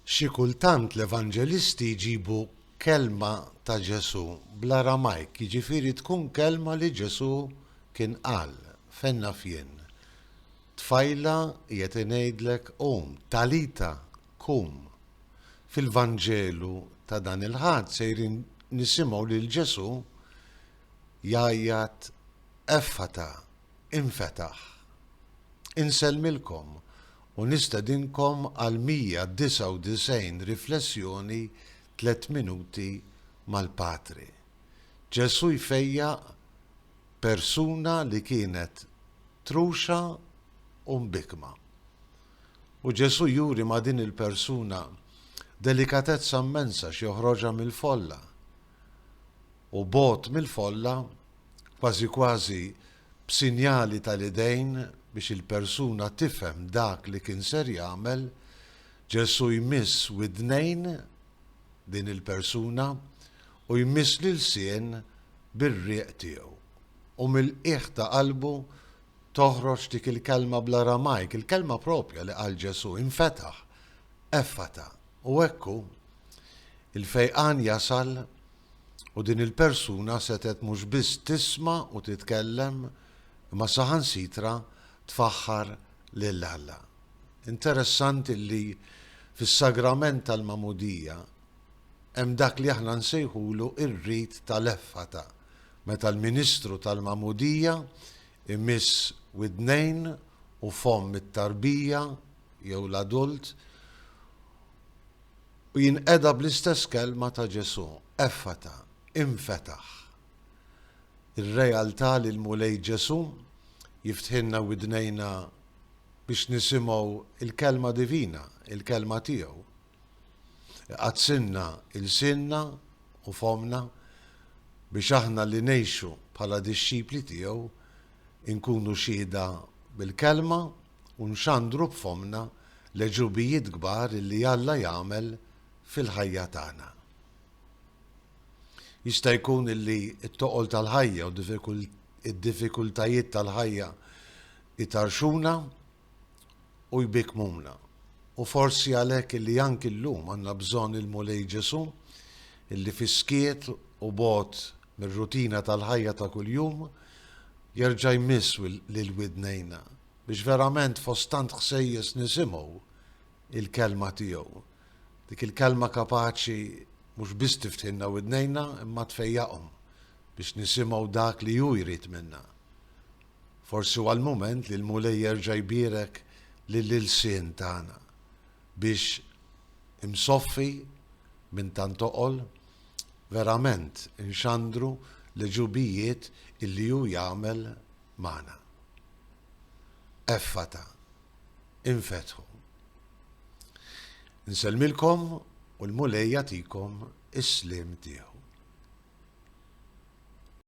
Xi kultant l-evanġelisti jġibu kelma ta' Ġesù bl-Aramajk, jiġifieri tkun kelma li Ġesù kien qal, Fejn naf jien, Tfajla, qiegħed ingħidlek, qum, Talita, kum. Fil-Vanġelu ta' dan il-Ħadd sejrin nisimgħu lil Ġesù jgħajjat Effata, infetaħ. Insellmilkom u nistedinkom għal 199 riflessjoni Tlett Minuti mal-Patri. Ġesù jfejjaq persuna li kienet truxa u mbikkma. U Ġesù juri ma' din il-persuna delikatezza mmensa x'joħroġha mill-folla. U bogħod mill-folla, kważi kważi b'sinjali tal-idejn biex il-persuna tifhem dak li kien ser jagħmel, Ġesù jmiss widnejn din il-persuna u jmiss l-ilsien bir-riq tiegħu. U mill-qiegħ ta' qalbu toħroġ dik il-kelma bl-Aramajk, il-kelma propja li qal Ġesù, infetaħ, Effata. U hekk hu. Il-fejqan jasal u din il-persuna setgħet mhux biss tisma' u titkellem imma saħansitra tfaħħar lil Alla. Interessanti li fis-sagrament tal-magħmudija hemm dak li aħna nsejħulu r-rit tal-effata, meta l-ministru tal-magħmudija jmiss widnejn u fomm it-tarbija jew l-adult u jinqeda bl-istess kelma ta' Ġesù, Effata, infetaħ. Ir-realtà li l-Mulej Ġesù jiftħilna widnejna biex nisimgħu l-kelma divina, il-kelma tiegħu. Iqaddsilna ilsienna u fommna biex aħna li ngħixu bħala dixxipli tiegħu inkunu xhieda bil-kelma u nxandru b'fommna l-għeġubijiet kbar li Alla jagħmel fil-ħajja tagħna. Jista' jkun li t-toqol tal-ħajja u d-diffikultajiet tal-ħajja jtarxuna u jbikkmuna. U forsi għalhekk li anki llum għandna bżonn il-Mulej Ġesù illi fis-skiet u bogħod mir-rutina tal-ħajja ta' kuljum jerġa' jmiss lil widnejna biex verament fost tant ħsejjes nisimgħu il-kelma tiegħu. Dik il-kelma kapaċi mhux biss tiftħilna widnejna imma tfejjaqhom biex nisimgħu dak li hu jrid minna. Forsi huwa l-mument li l-Mulej jerġa' jbierek lill-ilsien tagħna biex imsoffi minn tant toqol verament inxandru l-għeġubijiet illi hu jagħmel magħna. Effata, infetħu. Insellmilkom u l-Mulej jagħtikom is-sliem tiegħu.